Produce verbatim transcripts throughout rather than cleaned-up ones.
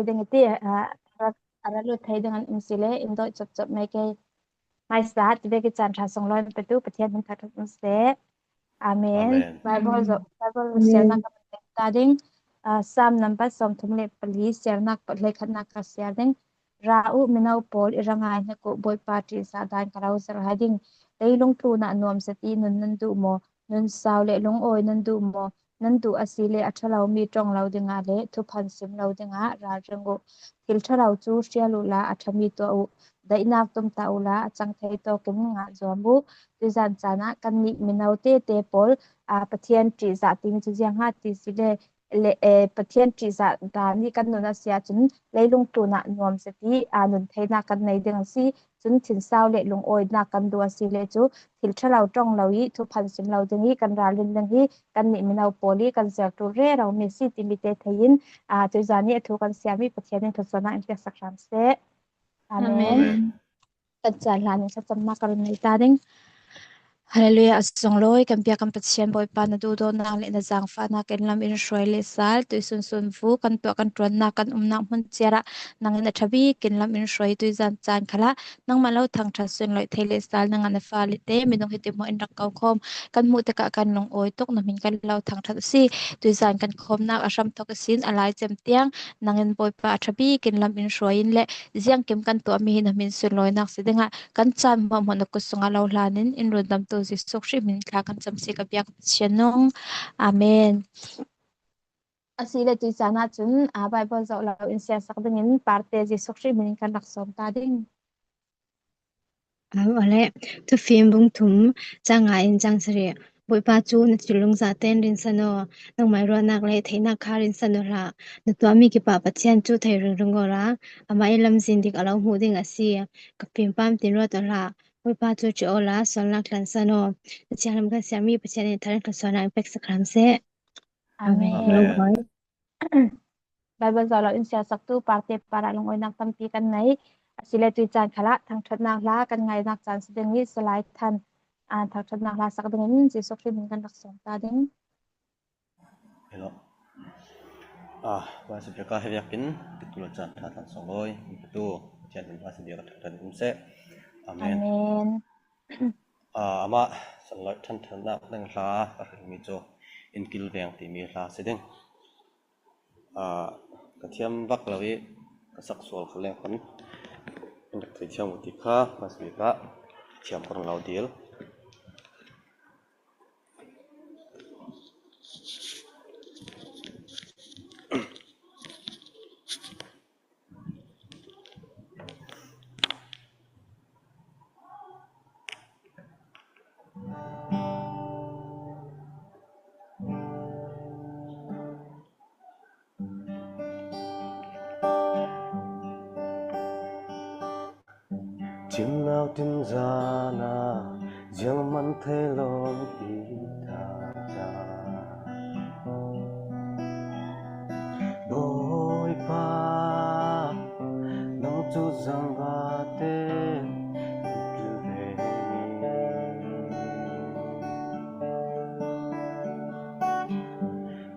ding i ti, a, a ra, a ra lut thei ding an um si le, in doi chop chop mai kei. Mai sa, ti bek i caan ṭha sung lawi petu Pathian min thak thak um seh. Amen. Amen. Bible zo, Bible siarnak ka mun ta ding. A, Psalm number sawmthum le pali, siarnak pa hleikhatnak ka siar ding. Ra uh mino pawl, i ra ngai hnek uh, Bawipa ṭihzah dan ka lo zirh hai ding. Leilung tlunah nuam zet i nun nan duh maw? Nun sau le lungawi nan duh maw? Nan duh a si le a ṭha lo mi ṭong lo dingah le thuphan sim lo dingah ralring uh. Thil ṭha lo cu hrial uhla a ṭhami tuah uh. Daihnak tumtah uhla a cang thei tawkin ngah zuam uh. Tuizan caan ah kannih mino tete pawl, a, Pathian ṭihzah timi cu ziang ha ti si le, le, eh, Pathian ṭihzah dan i kan nun a si ahcun leilung tlunah nuam zet i, a, nun theinak kan nei ding a si. Cun thinsau le lungawinak kan duh a si le cu thil ṭha lo ṭong lo i thuphan sim lo ding i kan ralring ding hi kannih mino pawl i kan zirtu rero mi a si timi te thei in, a, tuizan i a thu kan siarmi Pathian in thluachuahnak in piaksak hram seh. Amen. Amen. Kan caan hlan in thlacamnak ka run nei ta ding. Hallelujah, a sunglawi kan biak kan Pathian Bawipa, na duhdawtnak le na zaangfahnak in lam in hruai le sal, tuisun sun vu kan tuah kan ṭuannak kan umnak hmun ciar ah nang in a ṭha bik in lam in hruai, tuizan caan khalah nangmah lo thangṭhat sunlawih thei le sal nangmah na fale te minung hi ti hmuah in rak ko khawm kan hmuh tikah kan lungawi tuk, na hmin kan lo thangṭhat a si. Tuizan kan khawmnak a hram thawk ihsin a lai cem tiang nang in Bawipa a ṭha bik in lam in hruai in le ziangkim kan tuahmi hi na hmin sunlawinak si dingah kan caan hmuahhmuah na kut sungah lo hlan in in rundamtu Jesuh Khrih hmin thla kan cam si ka biak Pathian nung. Amen. A si le tuizan ahcun, a, Bible zoh lo in siarsak dingin parte Jesuh Khrih hmin in kan rak sawm ta ding. Aw, a le, Thufim bung thum, cang nga in cang sarih. Bawipa cu na thinlung zate in rinsan aw, nangmah i ruahnak le theihnak kha rinsan aw hlah. Na tuahmi kipah Pathian cu thei ringring aw la, amah i lamzin dik a lo hmuh ding a si. Ka fimpa, tin ruat aw hlah. Bawipa cu ṭih aw la, sualnak tlansan aw. Na thianghlim kan siarmi Pathian in thar in thluachuahnak in peksak hram seh. Amen. Amen. Bible zoh lo in siarsaktu parte parah lungawinak tampi kan ngei. A si le tuizan khalah thangṭhatnak hla kan ngainak caan si ding i Salai Than, a, thangṭhatnak hla sak dingin Jesuh Khrih hmin kan rak sawm ta ding. Hello. A, Bible biak a hi biakin pitu le caan ṭha thlan sawng lawi in pitu Pathian in Bible biak a thangṭhat um seh. Amen. Amen. A, amah sunlawih ṭhanṭhannak ding hla a hrilmi cu in kilveng timi hla si ding. A, ka thiam vak lo i ka sak sual kha leng khan in rak theithiam u ti kha hmasa bik ah thiam ka run lo dil. Thimnak tin zan ah ziangman thei lo hi ta ta. Bawipa, nang cu zangva tein in kil ve mi.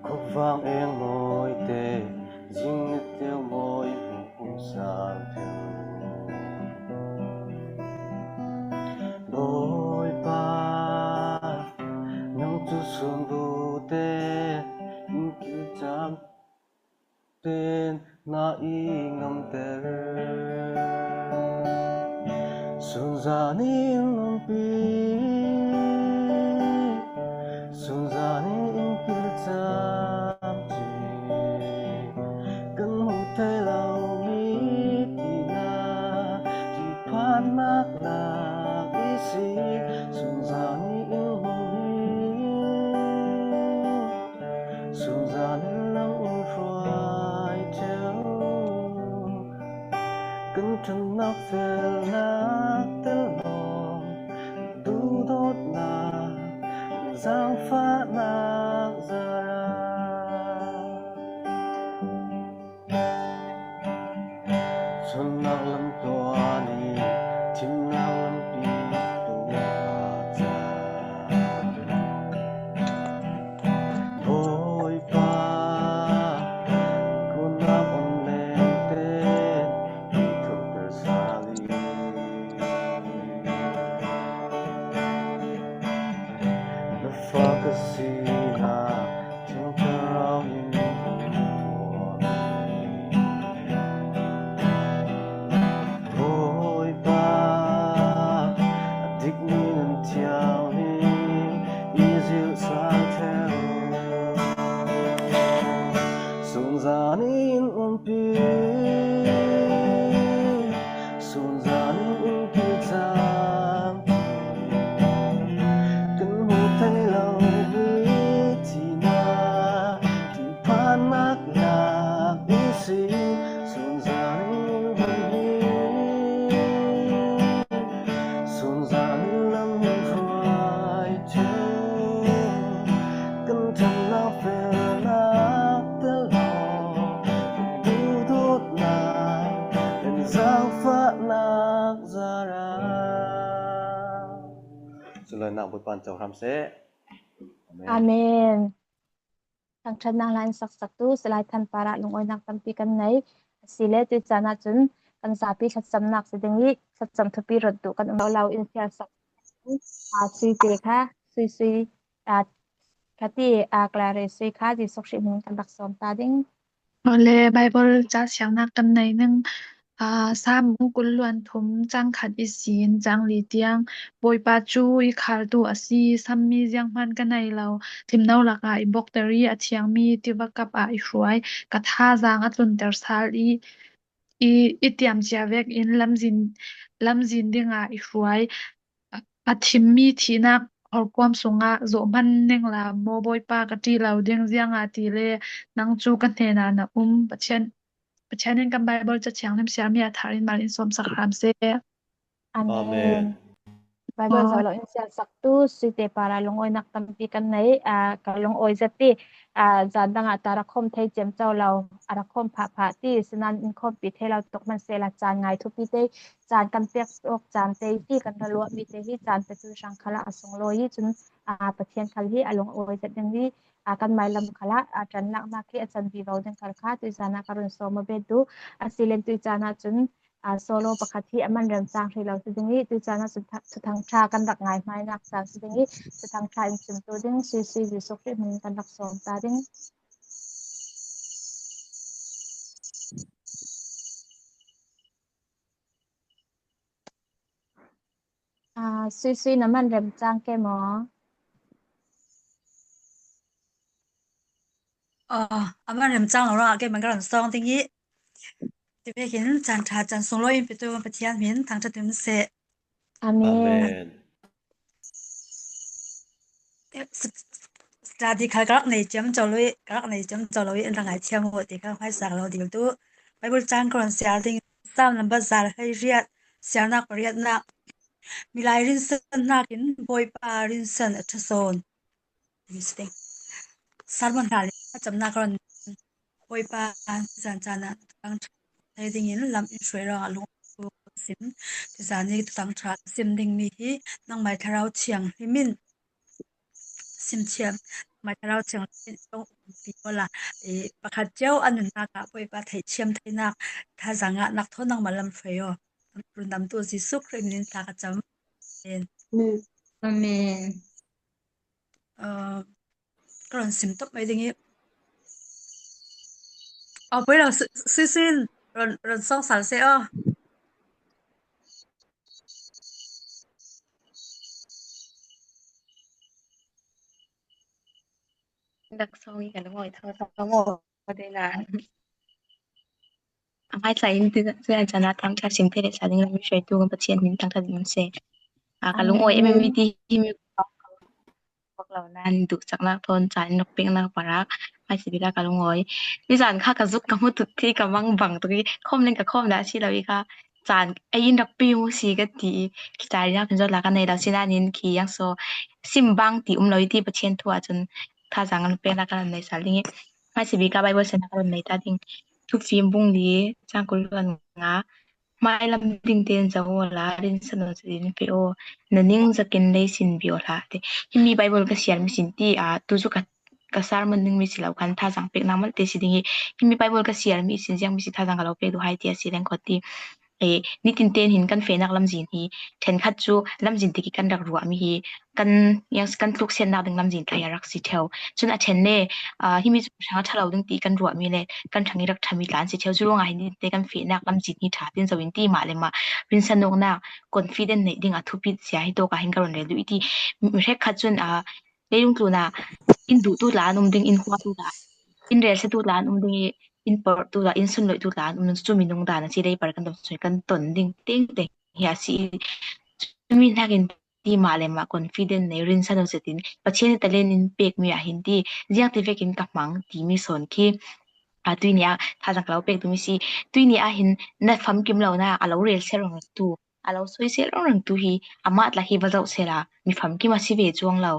Khuavang eng mawi te, zing ni tiu mawi hmuh sal theu. Bawipa, nang cu sunbu te in kil cam pen na i ngamter. Sunzan in umpi, sunzan in in kil cam ci kan hmuh thei lo mi tina ṭihphannak lak i si. Sunzan in in hmuh hi, sunzan in lam in hruai ṭheu. Kan ṭhatnak felnak tel lawng, duhdawtnak, zaangfahnak zarh ah sunnak lam tuan i thimnak lampi tuah cang. Bawipa, kunnak um leng Nak Bawipa in cohram seh. Amen. Amen. Thangṭhatnak hla in saksaktu Salai Than parah lungawinak tampi kan nei. A si le tuican ahcun kan zapi thlacamnak si ding i thlacam thupi rawt duh kan um lo, lo in fialsak. Aa, sui te kha, sui sui, aa, kha ti, aa, Clare sui kha, Jesuh Khrih hmin kan rak sawm ta ding. Awle, Baibal ca siangnak kan nei ning. Aa, Salm kul le thum, cang khat ihsin cang li tiang, Bawipa cu i khaltu a si, sammi zianghman ka nei lo, thimno lakah i bokter i a thiangmi tiva kap ah i hruai, ka thazaang a tlunter sal i, i, i tiamcia vekin lamzin, lamzin dingah i hruai. A thimmi thihnak horkuam sungah zawh hman ning la, maw Bawipa, ka ṭih lo ding, ziangahtile nang cu ka hnenah na um. Pathian, Pathian in kan Baibal Ca Thianghlim siarmi a thar in mal in sawmsak hram seh. Amen. Amen. Baibal zoh lo in sialsaktu sui te parah lungawinak tampi kan nei. Aa, ka lungawi zet ti, aa, zan dangah ta rak khawm thei ciamco lo, a rak khawm phahphah ti, sinan in khawmpi thei lo tuk hmansehla caan ngai thupi te, caan kan pek awk caan te, ti kan ra luahmi te hi caan petu hrang khalah a sunglawi i cun, aa, Pathian khal hi a lungawi zet ding i, aa, kan mailam khalah, aa, ṭanlaknak hi a can vivo ding khal kha tuizan ah ka run sawm a bet duh. A si len tuizan ah cun, aa, solo pakhat hi a man remcang hrih lo si ding i, tuizan ah cun tha-, Thuthang ṭha kan rak ngai hmainak caan si ding i, Thuthang ṭha in chimtu ding, sui sui Jesuh Khrih hmin kan rak sawm ta ding. Aa, sui sui na man remcang ke maw? Aa, a man remcang lo ruangah keimah ka run sawm ding i, ti vekin caan ṭha caan sunglawi in petu Pathian hmin thangṭhat in seh. Amen. Amen. Study khal ka rak nei ciamco lo i, ka rak nei ciamco lo i, in ra ngai thiam uh ti kha hmaisa ka lo dil tu. Baibal cang ka run siar ding, Salm number za le hleiriat, siarnak pariatnak. Milai rinsan hnakin Bawipa rinsan a ṭha sawn. Sermon hna le a camnak ka run, Bawipa, zan caan ah Thuthang ṭha thei dingin lam in hruai ruangah lung sim. Tuzan i Thuthang ṭha sim dingmi hi nangmai Thlarau Thianghlim in sim thiam, nangmai Thlarau Thianghlim in kong umpi awla, eh, pakhat cio a nunnak ah Bawipa theihthiam theinak, thazaang ah nak thawn nangmah lam hruai aw. Rundamtu Jesuh Khrih min in thla ka cam. Amen. Amen. Aa, ka run sim top mai ding i. Aw, poi lo, si-, si sin, run, run sawng sal seh aw. Rak sawng i ka lungawi thawng thawng maw, ka dei na. A hmaisa in tu, tu an caan ah thangṭhat sim thei le sa ding lam hruaitu kan Pathian min thangṭhat in seh. Aa, ka lungawi em em i ti hi mi bak lo nan duhcaknak thawn caan in rak peknak parak hmaisa bik ah ka lungawi. Nizan kha ka zuk ka hmu tuk ti ka mang bang tuk i khawm len ka khawm dah si lo i kha caan ei in rak pe mu si ka ti i, khi caan in rak zawt la ka nei lo si nain khi yang so sim bang ti um lo i ti Pathian thu ah cun thazaang kan peknak kan nei sal ding i, hmaisa bik ah Baibal siarnak kan nei ta ding. Thufim bung li cang kul le nga. Hmailam ding tein zoh awla rinsan aw zetin feh aw, na ning zakin lei sin bia aw hlah ti. Himi Baibal ka siarmi sin ti, aa, tu cu ka, ka sermon dingmi si lo khan thazaang peknak malte si ding i, himi Baibal ka siarmi sin ziangmi si thazaang ka lo pek duh hai ti a si leng kho ti. Eh, nitin tein hin kan fehnak lamzin hi ṭhenkhat cu lamzin tik i kan rak ruahmi hi kan, yang kan tluksiatnak ding lamzin tla hi a rak si ṭheo. Cun a ṭhen le, aa, himi cu hrang a ṭha lo ding ti kan ruahmi le kan hrang i rak ṭhami tla an si ṭheo. Cu ruangah hin nitin te kan fehnak lamzin hi ṭha tein zoh in ti mah le mah rinsan awknak, confident neih ding a thupi sia hi tawk ah hin ka run rel duh i ti. Mi hrekkhat cun, aa, leilung tlun ah in duhtu tla an um ding, in huatu tla, in relsiatu tla an um ding i, in porhtu tla, in sunloihtu tla an um ding, cu minung dan a si, leipar kan ton, kan ton ding tengteng hi a si i, cumi hnakin ti mah le mah confident nei, rinsan aw zetin Pathian nih talent in pekmi ah hin ti, ziangti vekin ka hmang timi sawn khi, aa, tuini ah thazaang ka lo pek duhmi si. Tuini ah hin na famkim lo na a lo rel sel rengtu, a lo soi sel rengtu hi amah tla hi va zoh sela mi famkim a si ve cuang lo.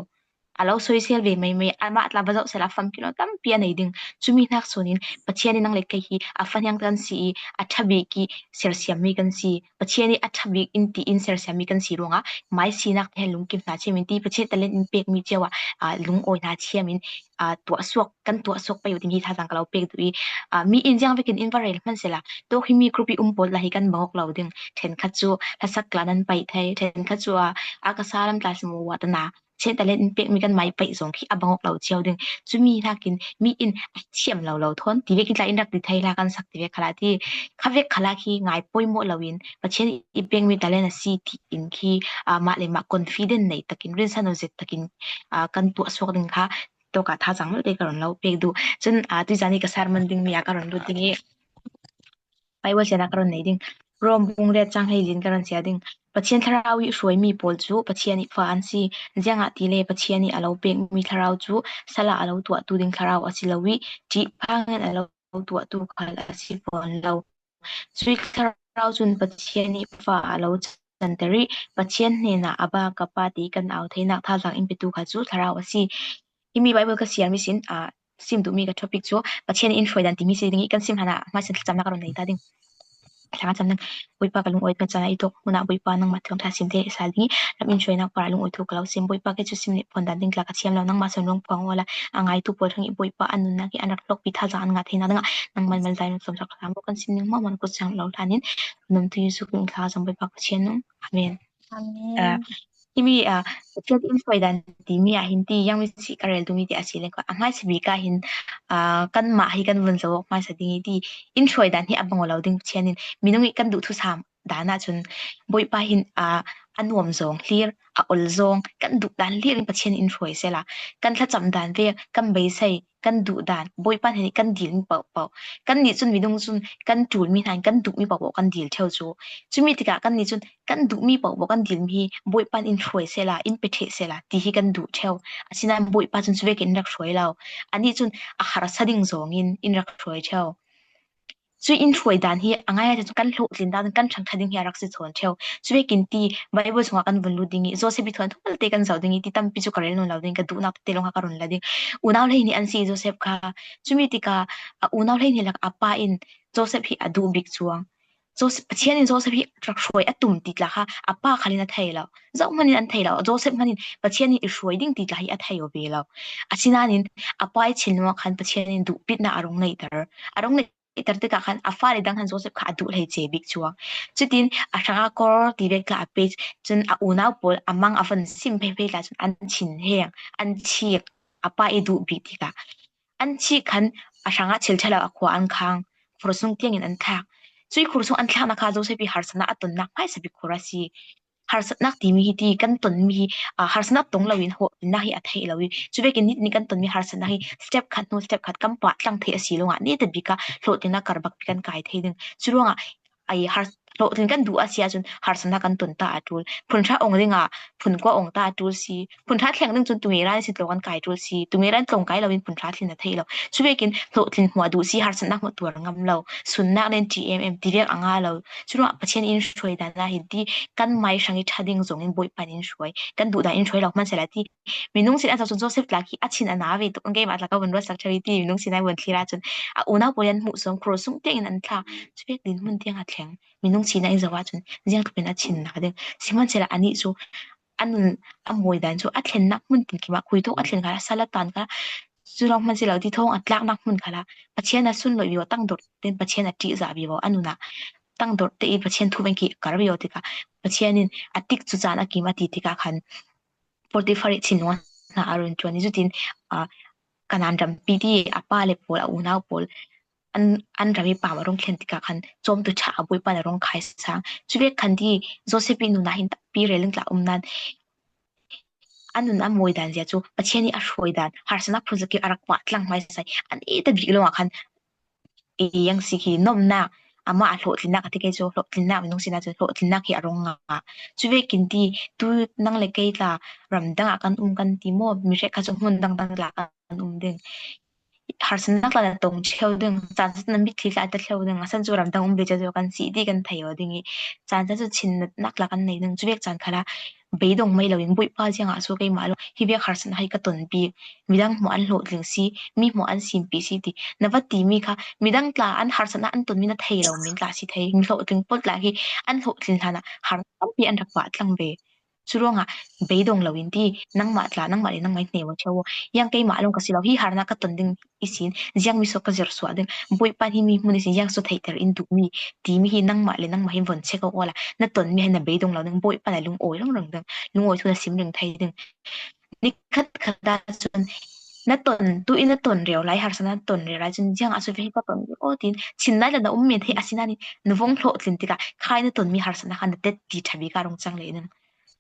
a lo soisel ve maimai, amah tla va zoh sela famkim lo tampi a nei ding. Cumi hnak sunin Pathian in nang le kei hi a fahniang kan si i, a tha bik i sersiam mi kan si. Pathian i a tha bik in ti in sersiam mi kan si ruangah mai sinak te lungkim hna thiam in ti Pathian talent in pek mi cio ah, aa, lungawi hna thiam in, aa, tuahsuak, kan tuahsuak pei uh ding hi thazaang ka lo pek duh i, aa, mi in ziang vekin in va rel hman sela, tu hi mi group i um pawl la hi kan bang awk lo ding. Ṭhenkhat cu hlasak tla nan paih thei, ṭhenkhat cu, aa, a ka sa lam tla si maw, wah tana Pathian talent in pek mi kan mai paih zong khi a bang awk lo cio ding. Cumi hnakin mi in a thiam lo lo thawn ti vekin tla in rak ti thei hla kan sak ti vek khala ti, kha vek khala khi ngai pawimawh lo in Pathian i pek mi talent a si ti in khi, aa, mah le mah confident nei takin, rinsan aw zet takin, aa, kan tuahsuak ding kha tawka thazaang malte ka run lo pek duh. Cun, aa, tuizan i ka sermon ding mi a ka run lut ding i Bible sianak ka run nei ding. Rom bung riat cang hleili in ka run sia ding. Pathian thlarau i hruaimi pawl cu Pathian i fa an si. Ziangahtile Pathian i a lo pekmi thlarau cu sal ah a lo tuahtu ding thlarau a si lo i, ṭih phang in a lo tuahtu khal a si fawn lo. Cuih thlarau cun Pathian i fa a lo canter i, Pathian hnenah a ba ka pa ti kan au theinak thazaang in petu kha cu thlarau a si. Himi Bible ka siarmi sin, aa, sim duhmi ka topic cu Pathian in hruaidan timi si ding i kan sim hlanah hmaisa thlacamnak ka run nei ta ding. Thlacam ding. Bawipa, ka lungawi kan caan i tuk hmunah Bawipa nangmah thawngṭha sim te i sal ding i ram in hruainak parah lungawi thu ka lo sim. Bawipa, kei cu sim nih phawn dan ding tla ka thiam lo, nangmah sun ruang phuang awla a ngaitu pawl hrang i Bawipa an nunnak i an rak hlawkpi thazaang an ngah theinak dingah nangmah malzai tlawm rak hram kan sim ding hmahmah kut siang lo hlanin, nuntu Jesuh Khrih in thla zong Bawipa Pathian nung. Amen. Amen. Aa, himi, aa, Pathian in hruaidan timi ah hin ti, ziangmi si ka rel duhmi ti a si le, a hmaisa bik ah hin, aa, kanmah hi kan vun zoh awk hmaisa ding i ti, in hruaidan hi a bang aw lo ding Pathian in minung i kan duh thusam dan ah cun Bawipa hin, aa, a nuam zong hlir, a ol zong, kan duh dan hlir in Pathian in hruai sela, kan thlacam dan ve, kan beisei, kan duh dan, Bawipa hnen i kan dilmi paohpaoh. Kannih cun minung cun kan ṭulmi hna in kan duhmi paohpaoh kan dil ṭheu cu. Cumi tikah kannih cun kan duhmi paohpaoh kan dilmi hi Bawipa in hruai sela, in pe ṭheh sela, ti hi kan duh ṭheu. Asinain Bawipa cun cuvekin in rak hruai lo. Anih cun a harsa ding zongin in rak hruai ṭheu. Cu in hruai dan hi a ngai ahcun kan hlawhtlin dan, kan ṭhangṭha ding hi a rak si sawn ṭheu. Cuvekin ti Bible chungah kan vun lut ding i Joseph i thuanthu malte kan zoh ding i ti tampi cu ka rel nawn lo ding, ka duhnak tete lawng kha ka run la ding. Unau hleihnih an si i Joseph kha. Cumi tikah a unau hleihnih lakah a pa in Joseph hi a duh bik cuang. Joseph, Pathian in Joseph hi rak hruai a tum ti tla kha a pa khal in a thei lo. Zohhmanh in an thei lo. Joseph hmanh in Pathian in i hruai ding ti tla hi a thei aw ve lo. Asinain a pa i thinlung ah khan Pathian in duhpitnak a rung neihter. A rung neihter tikah khan a fale dang khan Joseph kha a duh hleice bik cuang. Cutin a hrangah kor ti vek tla a pe cun a unau pawl a mang a von sim pheiphei tla cun an thin heng, an chik, a pa i duh bik tikah an chik khan a hrangah thil ṭha lo a khua an khang, khursung tiangin an thlak. Cuih khursung an thlaknak kha Joseph i harsatnak a tonnak hmaisa bik khur a si. Harsatnak timi hi ti kan tonmi hi, aa, harsatnak tong loin hlawhtlinnak hi a theih lo i, cuvekin nihin kan tonmi harsatnak hi step khat hnu step khat kan pah tlang theih a si lawngah neta bik ah hlawhtlinnak kar bak bik kan kai thei ding. Curuangah ai har-, hlawhtlin kan duh a si ahcun harsatnak kan ton ta a ṭul. Phunṭha ong dingah phunkua ong ta a ṭul si. Phunṭha thleng ding cun tungeran si tlawng kan kai ṭul si. Tungeran tlawng kai loin phunṭha thlin a theih lo. Cuvekin hlawhtlin hmuah duh si, harsatnak hmuh tuar ngam lo. Sunnak len T M M ti vek a nga lo. Curuangah Pathian in hruai dan ah hin ti kan mai hrang i ṭha ding zongin Bawipa in hruai. Kan duh dan in hruai lo hmansehla ti. Minung sin a zoh cun Joseph tla khi a thin a na ve tuk, keimah tla ka vun ruatsak ṭheu i ti minung sin a vun thlir ahcun a unau pawl i an hmuh sawm, khursung tiangin an thla. Cuvek dinhmun tiang a thleng. Minung sin a i zoh ahcun ziangtluk in a thin na ding. Sihmanhsehlaw anih cu a nun a mawi dan cu a thlennak hmun tinkim ah khui thawk a thlen kha, a sal a tan kha, cu lawng hman si lo ti thawng a tlaknak hmun khalah Pathian a sunlawih vivo, tangdor tein Pathian a ṭihzah vivo, a nun ah tangdor tein Pathian thu van khi a kar vivo tikah Pathian in a tik cu caan a kim a ti tikah khan Potifar i thinlung hna a run ṭuan i cutin, aa, Kanaan rampi ti a pa le pawl, a unau pawl an, an ram i pam a rung thlen tikah khan cawmtu ṭha a Bawipa in a rung khaisang. Cuvek khan ti Joseph i nun ah hin takpi rel in tla um nan a nun a mawi dan zia cu Pathian i a hruai dan, harsatnak phunzakip a rak pah tlang hmaisai an i ta bik lawngah khan i yang si khi nomnak, amah a hlawhtlinnak a ti kei cu, hlawhtlinnak minung sinah cun hlawhtlinnak hi a rung ngah. Cuvekin ti tu nang le kei tla ramdang ah kan um kan ti maw, mi hrekkhat cu hmun dangdang tla kan um ding. harsatna tla na tong cheu ding, caan sa na mitthli tla ta cheu ding, a san cu ramdang um ve cio kan si ti kan thei aw ding i, caan sa cu chin nak tla kan nei ding, cu vek caan khala beidong mai lo in Bawipa ziangah a so keimah lo hi vek harsatna hai ka tonpi, midang hmuh an hlawhtling si, mi hmuh an simpi si ti na va timi kha midang tla an harsatna an tonmi na thei lo min tla si thei, mi hlawhtling pawl tla hi an hlawhtling hlanah har tampi an rak pah tlang ve. Curuangah beidong lo in ti, nangmah tla, nangmah le nangmah i hne aw cheu aw. Yang keimah lawng ka si lo, hi harnak ka ton ding i sin, ziang mi so ka zir suah ding, Bawipa hi mi hmun i sin, ziang so theihter in duh mi, ti mi hi nangmah le nangmah hi von check aw la, na ton mi hi na beidong lo ding, Bawipa na lungawi ringring ding, lungawi thu na sim ring thei ding. Nikhat khat ah cun na ton, tu in na ton reu lai, harsa na ton reu lai cun ziang a so ve hi ka ton ding aw tin, chin lai la na um men thei a si nain na vong hlawh tlin tikah khai na ton mi harsa na khan na tet ti tha bik a rung cang le ning.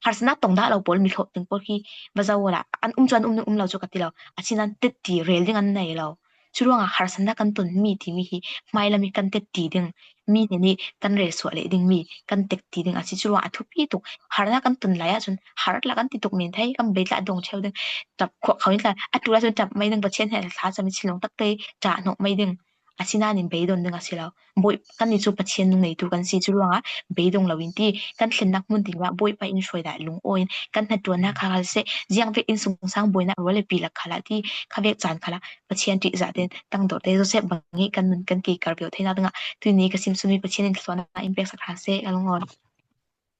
Harsatna tong dah lo pawl, mi hlawhtling pawl hi va zoh awla, an um cu an um, um lo cu ka ti lo. Asinain tetti rel ding an nei lo. Curuangah harsatna kan ton mi timi hi hmailam i kan tetti ding, mi hnen i kan rel suah leh ding mi kan tetti ding a si. Curuangah a thupi tuk, harna kan ton lai ahcun har tla kan ti tuk men thei, kan bei tla dong cheu ding, ṭap khuak kho in tla, a ṭul ahcun ṭap mai ding, Pathian he thla cam i thinlung takte ṭah hnawh mai ding. Asinain beidon ding a si lo. Bawi, kannih cu Pathian nung neitu kan si cu ruangah beidong lo in ti, kan thlennak hmun dingah Bawipa in hruaidah lungawi in kan hnaṭuannak kha khal seh, ziangvek innsungsang buainak rual le pi lak khalah ti, khavek caan khalah Pathian ṭihzah tein tangdor te Joseph bang i kan nun kan kikar pio theinak dingah tuini ka sim sunmi Pathian in thluachuahnak in peksak hna seh, ka lungawi.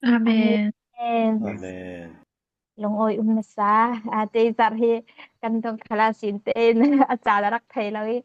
Amen. Amen. Lungawi um nasa, aa, tei zar hi kan dong khala sin tein a caan a rak thei lo i,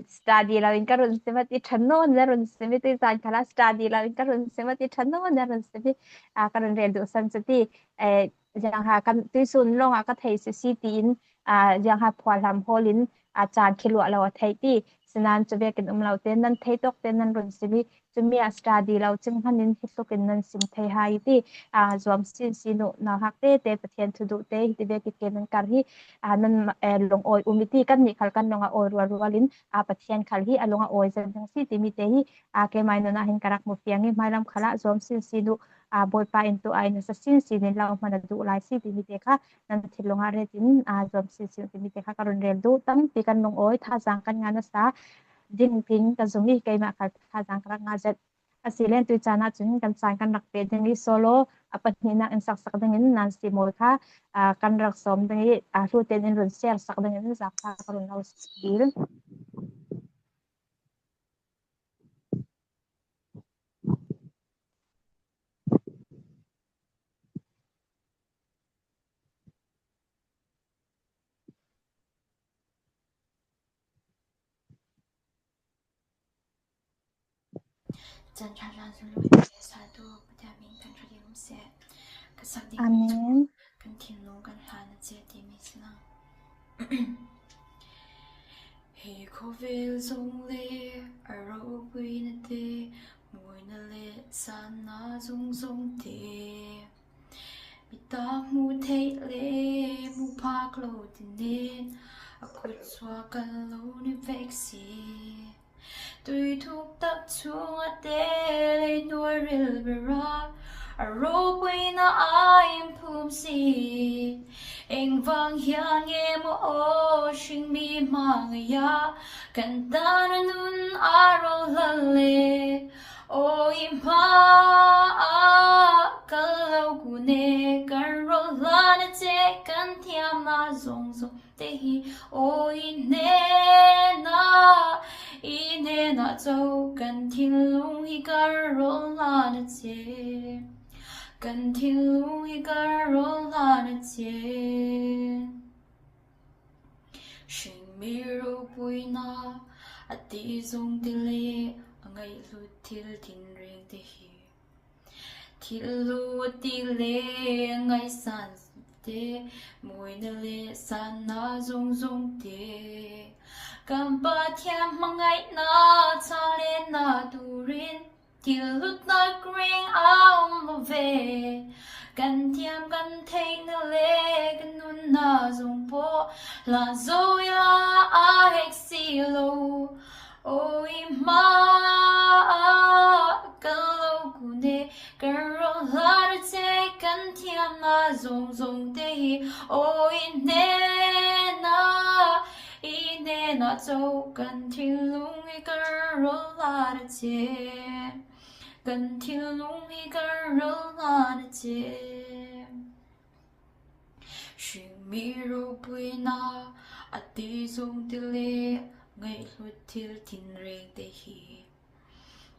study lo in ka run sim a ti ṭhan nawn, na run sim i tei zan khala study lo in ka run sim a ti ṭhan nawn, na run sim i, aa, ka run rel duh san cu ti, eh, ziangha kan tuisun lawngah ka thei sisi tiin, aa, ziangha phuahlam hawl in, aa, caan khi luah lo a theih ti, sinain cu vekin um lo te nan thei tawk te nan run sim i, cumi a study lo cing hmanh in hi tluk in nan sim thei hai ti, aa, zuam sinsin uh, nauhak te te Pathian thu duh te hi ti vek i ke nan kar hi, aa, nan, eh, lungawi um i ti, kannih khal kan lung a awi rualrual in, aa, Pathian khal hi a lung a awi zat ding si timi te hi, aa, keimah nun ah hin ka rak hmu fiang i, hmailam khalah zuam sinsin uh, aa, Bawipa in tu ai nasa sinsin in lo hman a duh lai si timi te kha nan thinlung ah ret in, aa, zuam sinsin timi te kha ka run rel duh. Tampi kan lungawi, thazaang kan ngah nasa ding tiin ka zum i, keimah khal thazaang ka rak ngah zet. A si len tui caan ahcun kan caan kan rak pe ding i, solo a pahnihnak in saksak ding in Nancy Mawi kha, aa, kan rak sawm ding i, aa, hlu tein in run share sak ding in zaksa ka run lo dil. Caan ṭha hlan zung lo in sa tu Pathian min kan ṭha ding um seh. Ka sak ding Amen. Kan thinlung kan hlan a cia timi si lo. Hi khuavel zong le a ropuina te, muina le sanna zungzong te, mi tak hmuh theih le hmuh phak lo tinin a kut suak kan lo ni vek si. Tui thuk tak chungah te le hnuai ril bera a ropuina a in phum si. Engvang hiang em aw, hring mi hmangaih ah kan dan a nun a rol hlan le aw i hma ah kan lo kun e, kan rol hlan a ceh kan thiamna zongzong te hi aw i hnenah, i hnenah co kan thinlung hi kan rol hlan a ceh, kan thinlung hi kan rol hlan a ceh. Hring mi ropuina a ti zong ti le a ngaihhlut thil thinreng te hi thil lu a ti le a ngaihsan te, muina le sanna zongzong te, kan Pathian hmangaihna chang le na turin thil lutnak ring a um lo ve. Kan thiam kan theihna le kan nunna zong paw hlan zo i la a hek si lo. Aw i hma ah kan lo kun e, kan rol hlan a ceh kan thiamna zongzong te hi aw i hnenah, i hnenah Cho kan thinlung hi kan rawl hlan a cem, kan thinlung hi kan rawl hlan a cem. Hringmi ropuina a ti zong ti le, ngaihhlut thil thinreng te hi.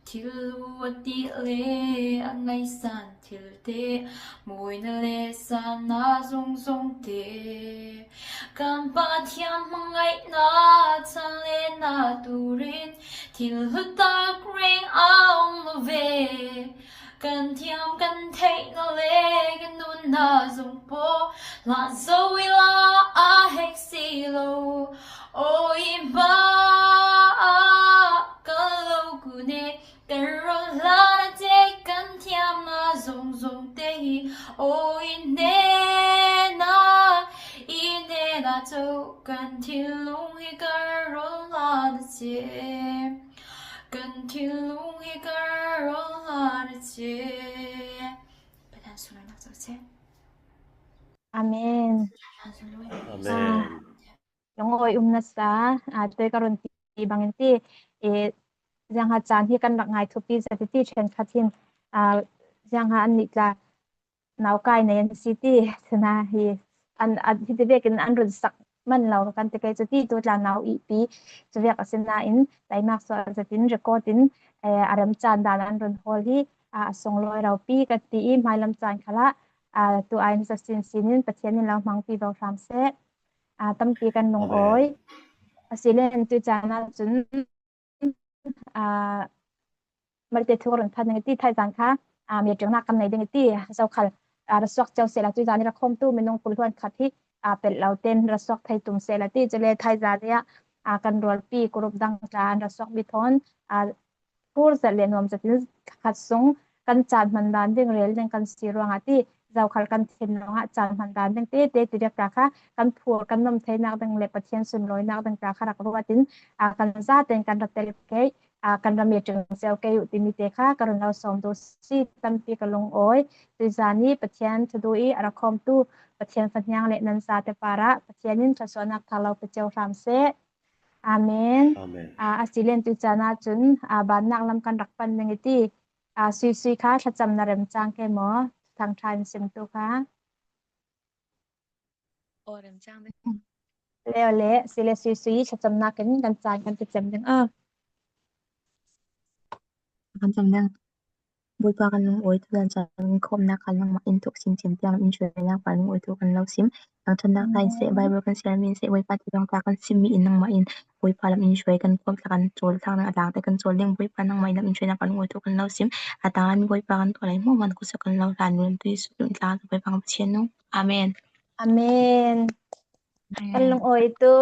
Thil lu a ti le a ngaisan thil te, muina le sanna zong zong te. Kan Pathian hmangaihna chan le na turin, thil hlu tak reng a om lo ve. Kan thiam kan theihna le kan nunna zong paw, hlan zo i la a hek si lo. O i ma a kan lo ku ne, kan rawl hlan a te, kan thiamna zong zong te hi. O i nena, i nena cho, kan thinlung hi kan rawl hlan a cem, kan thinlung hi kan rawl hlan a cem. Pathian sunlawinak co seh. Amen. Pathian sunlawi. Amen. Ah, lungawi um nasa, ah, tui ka run ti bangin ti, eh, ziangha caan hi kan rak ngai thupi zat i ti ṭhenkhat hin, ah, ziangha an nih tla naukai nei an si ti, sina hi an, an, hiti vekin an run sak man lo kan ti kei cu ti, tu tla nau ihpi cu vek a si nain taimak sual zat in record in, eh, a rem caan dan an run hawl hi, ah, a sunglawi ropi kan ti i hmailam caan khalah, ah, tu ai nasa sinsin in Pathian in lo hmangpi vo hram seh. Ah, tampi kan lungawi. Amen. A si len tu caan ahcun, ah, malte thu ka run phan ding i ti, thaizan kha, ah, mi ṭialnak kan nei ding i ti, zokhal, ah, ra suak cio sehla, tu zan i ra khawmtu minung kul hluan khat hi, ah, pelh lo tein ra suak thei tum sehla ti, cule thaizan i ah, ah, kan rualpi kurup dang tla an ra suak mi thawn, ah, phur zat le nuam zat in khat sung kan caan hman dan ding rel ding kan si ruangah ti, zokhal kan thin ruangah caan hman dan ding tete ti dek tla kha kan phur kan nuam theinak ding le Pathian sunlawinak ding tla kha rak ruat in, ah, kan zatein kan ra tel kei, ah, kan ra meeting cio kei uh timi te kha ka run lo sawm tu si, tampi ka lungawi. Tui zan i Pathian thudu i a ra khawmtu Pathian fahniang le nan zate parah Pathian in thluasuahnak thar lo pe cio hram seh. Amen. Amen. Ah, a si len tu caan ahcun, ah, bannak lam kan rak pan ding i ti, ah, suisui kha thlacam na rem cang ke maw? Thangṭha in sim tu kha. Aw, rem cang ding. Le, le, si le suisui thlacamnak in kan caan kan ti cem ding. Ah. Kan cem ding. Bawipa kan lungawi, tu zan caan kan khawmnak kha nangmah in thawk sim thiam tiang in hruainak pa lungawi thu kan lo sim. Thangṭhatnak ta in seh, Bible kan siarmi in seh, Bawipa ti dang ta kan simmi in nangmah in Bawipa lam in hruai kan khawm tla kan cawl tlang ding, a dangte kan cawl ding, Bawipa nangmah in lam in hruainak pa lungawi thu kan lo sim. A tangmi Bawipa kan tuah lai hmuahhmuah khuasak kan lo hlan, nun tui suk nun tlang Bawipa kan Pathian nu. Amen. Amen. Amen. Kan lungawi tu.